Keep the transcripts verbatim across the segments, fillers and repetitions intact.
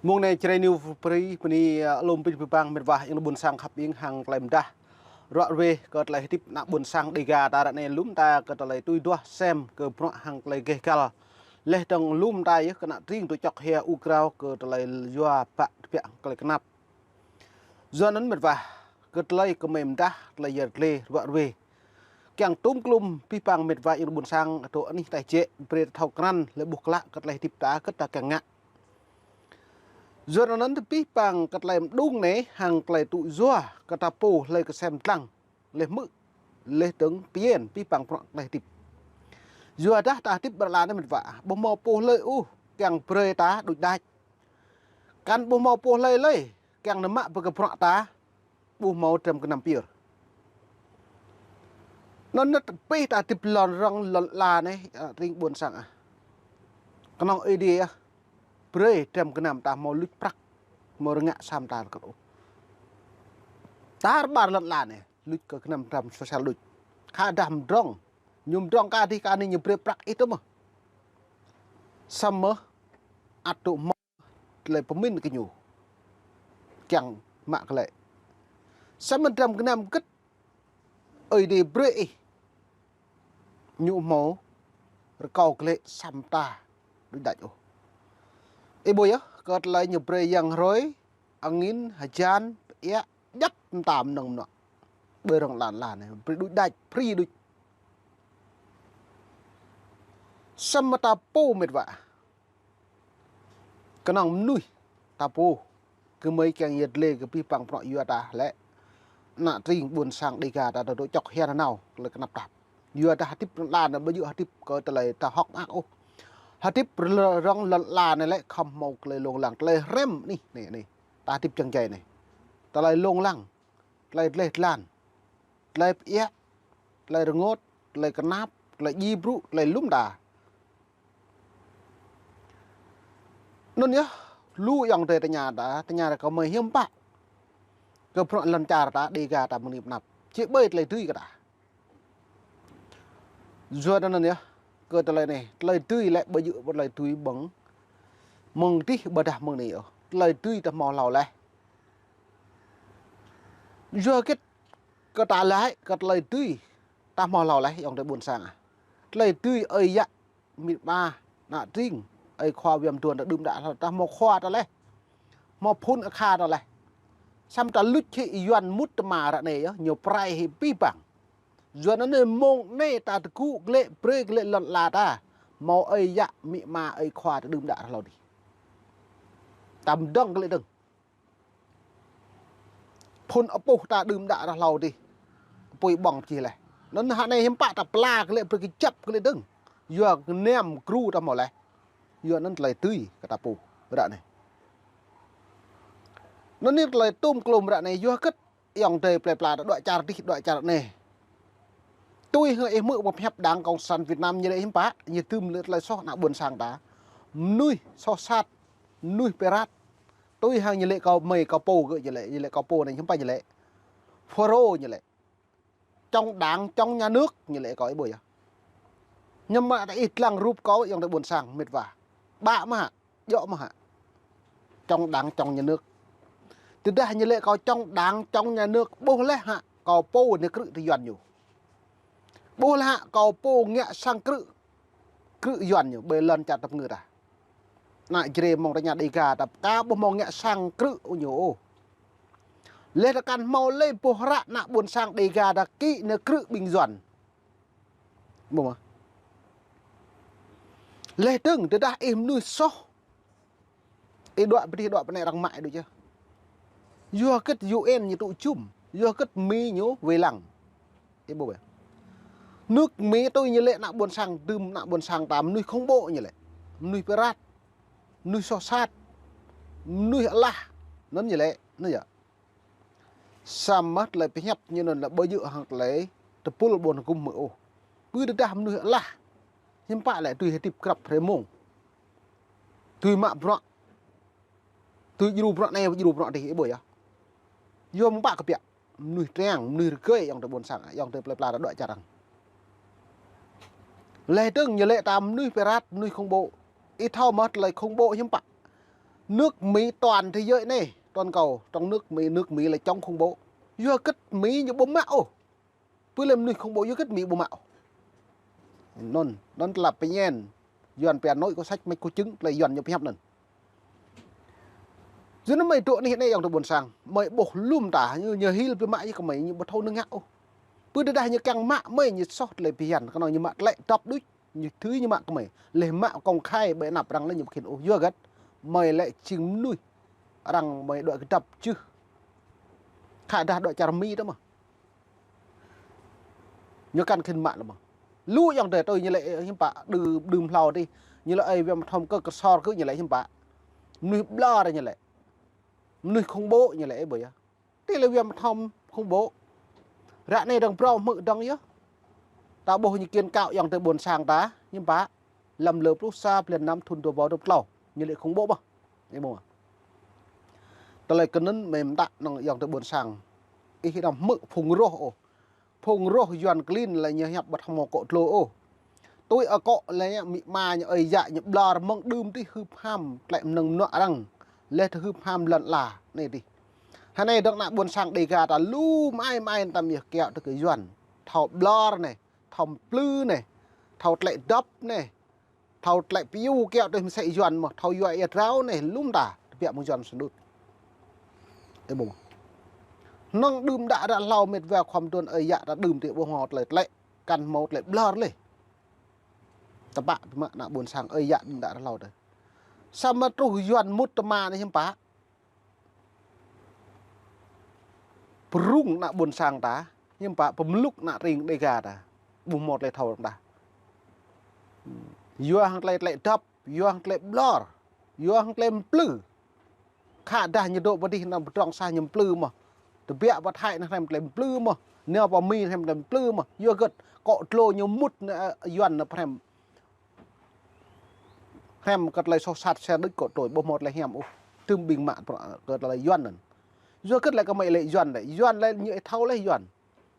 Mông anai Jrai News Free bơni, ơ, lŏm pĭt pơpang mĕt wa ayŏng adơi ƀôn sang khăp ing hăng tơlơi mơdah. Ruă ruê kơ tơlơi hơdip ană ƀôn sang Dêga ta ră anai lŏm ta kơ tơlơi tui duah sem kơ bruă hăng tơlơi gêh gal. Laih dơ̆ng lŏm ta yơh kơ ană tring tŭ čŏk hia ur krao kơ tơlơi yua pă tơbiă hăng tơlơi kơnap. Yua anŭn mĕt wa, kơ tơlơi kơmơi mơdah, tơlơi yơr glê, ruă ruê. Kiăng tŭm klŭm pĭt pơpang mĕt wa ayŏng adơi ƀôn sang, tơ anih taih jĕ, brơi ta thâo krăn, lĕ ƀuh klă kơ tơlơi hơdip ta, kơ ta kiăng ngă. Yua anŭn tơ pĭt pơpang kơ tơlơi mơđung anai, hăng tơlơi tŭ yua, kơ ta pô hlơi kơ sem dlăng, laih hmư̆, laih dơ̆ng pơyơr, pĭt pơpang bruă tơlơi hơdip. Yua dah ta hơdip ƀơi lŏn anai mĕt wa, ƀu hmâo pô hlơi ôh, kiăng brơi ta đôč đač. Kăn ƀu hmâo pô hlơi lơi, kiăng nao mă pơ kơ bruă ta, ƀu hmâo dram gơnam pơyơr. Anŭn nĕt pĭt ta hơdip lŏn rŏng lŏn ala anai, ơ, tring ƀôn sang ah. Kơnơ̆ng Ơi Adai ah, brơi dram gơnam ta hmâo luč prăk, hmâo rơngiă sam ta kơ ôh. Tar ƀar lŏn ala anai, luč kơ gơnam dram sosial đôč. Khă dah mơdrŏng, ñu mơdrŏng kơ adih kơ anai ñu brơi prăk ih tơ mơ̆. Samơ̆ ăt tŭ hmâo tơlơi pơmĭn kơ ñu. Kiăng mă kơ lĕ. Samơ̆ dram gơnam gĭt Ơi Adai brơi ih. Ñu hmâo rơkâo kơ lĕ sem ta đôč đač ôh. Ih ƀuh yơh, kơ tơlơi ñu brơi yang hrơi, angin, hơjan, pơiă, djăp mơta mơnơ̆ng mơnuă. Ƀơi rŏng lŏn ala anai, brơi đôč đač, free đôč. Samơ̆ ta pô mĕt wa. Kơnơ̆ng mơnuih ta pô, kơmơi kiăng yơr glê kơ pĭt pơpang bruă yua ta lĕ. Ană tring ƀôn sang Dêga ta tŭ čŏk hia nanao, tơlơi kơnap tap. Yua ta hơdip lŏn ala anai ƀu djơ̆ hơdip kơ tơlơi ta hơ̆k mơak ôh. Hơdip rŏng lŏn ala anai lĕ khŏm hmâo tơlơi lông lăng, tơlơi hrăm anih, anai, anai. Ta hơdip čang jai anai. Tơlơi lông lăng, tơlơi dleh dlan, tơlơi pơiă, tơlơi rơngot, tơlơi kơnap, tơlơi djai brŭ, tơlơi lŭm ta. Anŭn yơh, lu ayŏng adơi tơña ta, tơña ta kơmơi hiư̆m pă. Kơ bruă lŏn čar ta, Dêga ta mơ̆ng anai pơ anăp. Či ƀơi tơlơi dưi kơ ta. Yua anŭn yơh, kơ tơlơi anai, tơlơi dưi lĕ ƀu djơ̆ ƀu tơlơi dưi ƀơ̆ng mơ̆ng adih ƀôdah mơ̆ng anai ôh. Tơlơi dưi ta hmâo hlâo laih. Yua hơget kơ ta laĭ, kơ tơlơi dưi ta hmâo hlâo laih, ayŏng adơi ƀôn sang ah. Tơlơi dưi ơi yă, amĭ ama, ană tring, ơi khua wăm tuan ta đưm đă hlâo, ta hmâo khua ta laih. Hmâo phŭn akha ta laih. Samơ̆ ta luč hĭ Yuan mŭt tơma ră anai yơh, ñu pơrai hĭ pĭt pơpang. Yua anŭn anai mông anai ta tơgŭ glĕ, brơi glĕ lŏn ala ta. Hmâo ơi yă, amĭ ama, ơi khua ta đưm đă hlâo adih. Ta mơdơ̆ng glĕ dơ̆ng. Phŭn apŭh ta đưm đă hlâo adih. Apui ƀơ̆ng pơčih laih. Anŭn hă anai hiư̆m pă ta pla glĕ brơi kơjăp glĕ dơ̆ng. Yua kơ nem gru ta hmâo laih. Yua anŭn tơlơi dưi kơ ta pô ră anai. Anŭn anai tơlơi tŭm klŭm ră anai yua hơget ayŏng adơi plơi pla ta đuaĭ čar adih đuaĭ čar anai. Tui hăng ih hmư̆ pơhiăp Đảng Cộng sản Việt Nam ñu lĕ hiư̆m pă, ñu dưm lĕ tơlơi soh ană ƀôn sang ta. Mơnuih soh sat, mơnuih pơrat. Tui hăng ñu lĕ kâo mơi kâo pô gơ̆ ñu lĕ, ñu lĕ kâo pô anai hiư̆m pă ñu lĕ. Pharaoh ñu lĕ. Chống đảng, chống nhà nước ñu lĕ kâo ih ƀuh yơh. Hiư̆m pă ta ih lăng rup kâo ayŏng adơi ƀôn sang mĕt wa. Ƀă mơ̆ hă, djŏ mơ̆ hă. Chống đảng, chống nhà nước. Tơdah ñu lĕ kâo chống đảng, chống nhà nước, ƀuh laih hă, kâo pô anai krư̆ tơ Yuan ñu. Ƀuh laih hă, kâo pô ngă sang krư̆, krư̆ Yuan ñu, ƀơi lŏn čar tơpơngư ta. Ană Jrai mơ̆ng tơña Dêga ta pơkă ƀu hmâo ngă sang krư̆ ñu ôh. Laih ta kăn hmâo lĕ boh hră ană ƀôn sang Dêga ta kĭ nao krư̆ ƀing Yuan. Ƀu hmâo. Laih dơ̆ng tơdah ih mơnuih soh. Ih đuaĭ pơ adih đuaĭ pơ anai arăng mă ih đôč yơh. Yua hơget U N ñu tŭ jum. Yua hơget Mi ñu wai lăng. Ih ƀuh ƀĕ. Nước Mi tui ñu lĕ ană ƀôn sang, dưm ană ƀôn sang ta mơnuih khủng bố ñu lĕ. Mơnuih pơrat. Mơnuih soh sat. Mơnuih alah. Anŭn ñu lĕ. Anŭn yơh. Samơ̆ tơlơi pơhiăp ñu anŭn lĕ ƀu djơ̆ hăng tơlơi tơpul ƀôn hơgŭm hmư̆ ôh. Ƀu tơdah mơnuih alah. Hiư̆m pă lĕ tui hơdip krăp hrơi mông. Tui mă bruă. Tui djru bruă anai, djru bruă adih, ih ƀuh yơh. Yua mơ̆ng pă kơ biă. Mơnuih triăng, mơnuih rơgơi ayŏng adơi ƀôn sang, ayŏng adơi plơi pla ta đuaĭ čar arăng. Laih dơ̆ng ñu lĕ ta mơnuih pơrat, mơnuih khủng bố. Ih thâo mơ̆ tơlơi khủng bố hiư̆m pă. Nước Mỹ toàn thế giới anai, toàn cầu, trong nước Mỹ, nước Mỹ là chống khủng bố. Yua hơget Mỹ ñu ƀu mă ôh. Pơ lĕ mơnuih khủng bố yua hơget Mỹ ƀu mă ôh. Anŭn, anŭn tơlơi pơñen. Yuan pia nội có sách mách có chứng, tơlơi Yuan ñu pơhiăp anŭn. Yua anŭn mơi dŏ anih anai ayŏng adơi ƀôn sang, mơi ƀuh lŏm ta, ñu, ñu hil pơmă yơh kơ mơi, ñu ƀu thâo nơngă ôh. Pơ tơdah ñu kiăng mă mơi, ñu soh tơlơi phiăn, kơnơ̆ng ñu mă tơlơi dŏp đôč, ñu thâo ñu mă kơ mơi. Lĕ mă công khai ƀơi anăp arăng lĕ ñu ƀu khĭn ôh, yua hơget mơi lĕ jing mơnuih arăng mơi dŏ kơdŏp jưh. Khă dah dŏ čar Mi tơ mơ̆. Ñu kăn khĭn mă lơ̆m. Lu ayŏng adơi tui ñu lĕ hiư̆m pă đưm, đưm hlâo tih. Ñu lĕ ơi Việt Nam thom kơ kơsor kơ ñu lĕ hiư̆m pă. Mơnuih ƀlŏr ñu lĕ. Mơnuih khủng bố ñu lĕ ơi ƀơi yơh. Tih lĕ Việt Nam thom khủng bố. Ră anai dơ̆ng phrâo hmư̆ dơ̆ng yơh. Ta ƀuh ñu kiện cáo ayŏng adơi ƀôn sang ta, hiư̆m pă. Lăm lơ pluh sa blan năm thun dua rơbâo dua pluh klâo. Ñu lĕ khủng bố ƀơh. Ih ƀuh. Tơlơi kơnŭn mơ̆ mơtă năng ayŏng adơi ƀôn sang. Ih đăm hmư̆ phung roh ôh. Phung roh Yuan klin lĕ ñu hiăp ƀu thâo mơ̆ kŏ dlô ôh. Tui akŏ lĕ ñu amĭ ama ñu ơi yă ñu ƀlŏr mơ̆ng đưm tih hưp ham tơlơi mơnơ̆ng mơnuă arăng. Lĕ tơ hưp ham lŏn ala anai tih. Hơnai dơ̆ng ană ƀôn sang Đêga ta lu mơai mơai tăm yơh kiaŏ tơ kơ Yuan. Thâo ƀlŏr anai, thâo mplư anai, thâo tơlơi dŏp anai. Thâo tơlơi piu kiaŏ tơ mơsĕ Yuan mơ̆, thâo yua ia drao anai, lŏm ta, tơbiă mơ̆ng Yuan sơnut. Ih ƀuh. Năng đưm đă ră hlâo mĕt wa khŏm tuan ơi yă ta đưm tih ƀu hmâo tơlơi tơlĕ, kăn hmâo tơlơi ƀlŏr lĕ. Tơpă pơmă ană ƀôn sang ơi yă đưm đă ră hlâo tơ. Samơ̆ truh Yuan mŭt tơma anai hiư̆m pă. Pơrŭng ană ƀôn sang ta, hiư̆m pă pơmlŭk ană tring Đêga ta. Ƀu hmâo tơlơi thâo ta. Yua hăng tơlơi tơlĕ dŏp, yua hăng tơlơi ƀlŏr, yua hăng tơlơi mplư. Khă dah ñu dŏ pơ dih anăm pơdrŏng sah ñu mplư mơ̆. Tơbiă pơ Thái anai hrăm tơlơi mplư mơ̆. Nao pơ Mi hrăm tơlơi mplư mơ̆. Yua hơget kŏ dlô ñu mŭt anai, ơ, Yuan anai hrăm. Hrăm kơ tơlơi soh sat sa đôč kŏ trôi ƀu hmâo tơlơi hiam ôh. Tơm ƀing mă prŏ kơ tơlơi Yuan anŭn. Yua hơget lĕ kơ mơi lĕ Yuan lĕ. Yuan lĕ ñu ih thâo lĕ Yuan.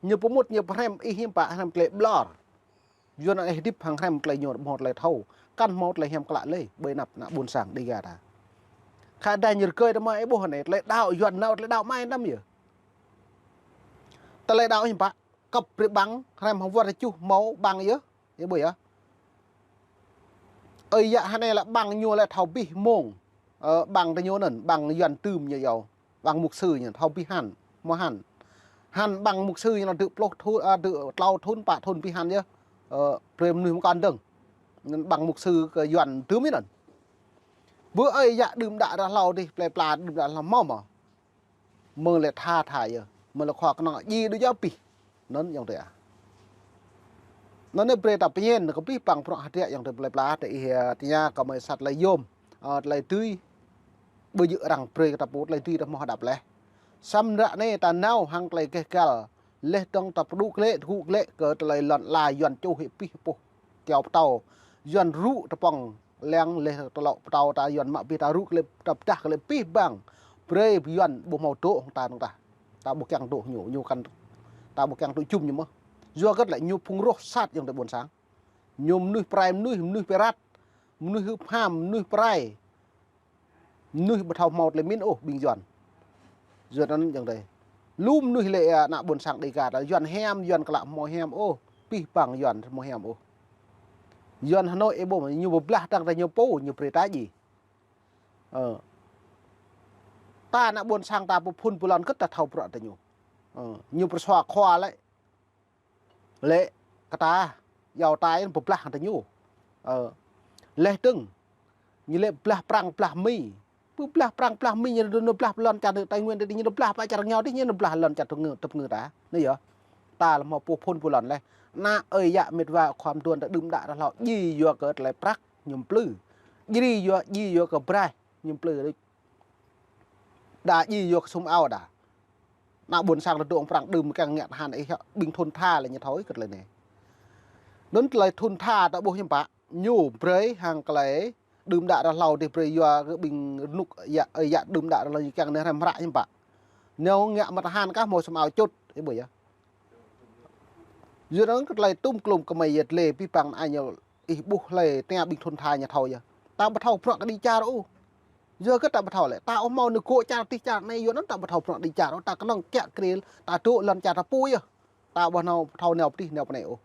Ñu pơmŭt ñu pơhrăm ih hiư̆m pă hrăm tơlơi ƀlŏr. Yuan ih hơdip hăng hrăm tơlơi ñu ƀu hmâo tơlơi thâo. Kăn hmâo tơlơi hiam klă lĕ. Ƀơi anăp ană ƀôn sang Đêga ta. Khă dah ñu rơgơi tơ mơ̆ ih ƀuh anai. Tơlơi đaŏ Yuan nao tơlơi đaŏ mơai năm yơh. Tơlơi đaŏ hiư̆m pă. Kăp brơi ƀăng, hrăm hăng wơr čuh hmâo ƀăng yơh. Ih ƀuh yơh. Ơi yă hơnai lĕ ƀăng ñu lĕ thâo abih mông. Ơ, ƀăng tơ ñu anŭn, ƀăng Yuan tơm ñu yơh. Ƀăng mục sư ñu thâo abih hăn, hmâo hăn. Hăn ƀăng mục sư ñu anŭn dơ̆ pluh thun, ơ, dơ̆ klâo thun, pă thun abih hăn yơh. Ơ, brơi mơnuih mơkăn dơ̆ng. Anŭn ƀăng mục sư kơ Yuan tơm ñu anŭn. Bơ ơi yă đưm đă ră hlâo dih, plơi pla đưm đă ră hlâo hmâo mơ̆. Mơ̆ng lĕ tha tha yơh. Mơ̆ng lĕ khua kơnơ̆ng ji đu jao pih. Anŭn ayŏng adơi ah. Anŭn anai brơi ta pơñen kơ pih păng prŏ hơdră ayŏng adơi plơi pla tơ ih, ơ, tơña kơ mơi sat tơlơi yôm. Ơ, tơlơi tui. Ƀu djơ̆ arăng brơi kơ ta pô tơlơi tui ta hmâo hơđăp leh. Samơ̆ ră anai ta nao hăng tơlơi geh gal. Leh dơ̆ng ta pơdŭ glĕ, tơgŭ glĕ kơ tơlơi lŏn ala Yuan čuh hĭ pih pôh. Kiaŏ pơtâo. Yuan rŭ tơpŏng lăng leh tơlŏ pơtâo ta Yuan mă pih ta rŭ glĕ ta pơdah glĕ pih bang. Brơi Yuan ƀu hmâo dŏ hăng ta năng tah. Ta ƀu kiăng dŏ ñu, ñu kăn ta ƀu kiăng dŏ jum ñu mơ̆. Yua hơget lĕ ñu phung roh sat ayŏng adơi ƀôn sang. Ñu mơnuih pơrai mơnuih, mơnuih pơrat, mơnuih hưp ham, mơnuih pơrai. Mơnuih ƀu thâo hmâo tơlơi min ôh ƀing Yuan. Yuan anŭn ayŏng adơi. Lu mơnuih lĕ, ơ, ană ƀôn sang Đêga ta Yuan hiam, Yuan klă hmâo hiam ôh. Pih păng Yuan hmâo hiam ôh. Yuan Hà Nội ih ƀuh ñu pơblah dăng ta ñu pô, ñu brơi ta ji. Ơ. Ta ană ƀôn sang ta pơphun pơlŏn kơ ta thâo prŏ ta ñu. Ơ, ñu pơsua khua lĕ. Lĕ kơ ta, yua ta yơh pơblah hăng ta ñu. Ơ, leh dơ̆ng. Ñu lĕ blah Prăng, blah Mi. Pơblah Prăng, blah Mi, ñu dŏ blah lŏn čar Tây Nguyên, ñu dŏ blah pơ čar rơngiao dih, ñu dŏ blah lŏn čar tơpơngư, tơpơngư ta. Anai yơh. Ta lĕ hmâo pô phun pô lŏn leh. Ană ơi yă mĕt wa khua mơduôn ta đưm đă ră hlâo, ji yua kơ tơlơi prăk ñu mplư. Ji yua, ji yua kơ braih ñu mplư đôč. Đa ji yua kơ sum ao đa. Ană ƀôn sang ta dŏ Prăng đưm kiăng ngă tơhan ih ƀing thun tha lĕ ñu thâo ih kơ tơlơi anai. Anŭn tơlơi thun tha ta ƀuh hiư̆m pă. Ñu brơi hăng tơlơi đưm đă ră hlâo dih brơi yua kơ ƀing rơnŭk yă, ơi yă đưm đă ră hlâo ñu kiăng anai hrăm hră hiư̆m pă. Ñu ngă mă tơhan kah hmâo sum ao čut, ih ƀuh yơh. Yua anŭn kơ tơlơi tum klum kơ mơi yơh tơlơi pih păng anai ñu ih ƀuh hlơi tơña ƀing thun tha ñu thâo yơh. Ta ƀu thâo prŏ kơ đĭ čar ôh. Yua kơ ta ƀu thâo lĕ, ta ƀu hmâo nao gŏ čar tih čar anai, yua anŭn ta ƀu thâo prŏng đĭ čar, ta kơnơ̆ng kiăng kril, ta dŏ lŏn čar ta pô yơh. Ta ƀu hmâo thâo nao pơ tih nao pơ anai ôh.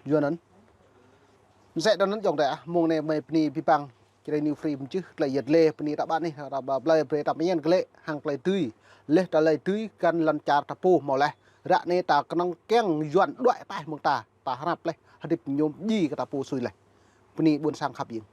Yua anŭn. Mơsĕ tui anŭn yơh dêh, mơ̆ng anai mơi bơni abih bang Jrai New Free mơčih tơlơi yet lĕ bơni ta ƀă anih, ta ƀă blơi brơi ta mơñen glaĭ hăng tơlơi dưi. Laih tơlơi dưi găn lŏn čar ta pô hmâo laih. Ră anai ta kơnơ̆ng kiăng Yuan đuaĭ ataih mơ̆ng ta, ta hrăp laih, hơdip ñu djai kơ ta pô sui laih. Bơni ƀôn sang khăp jing.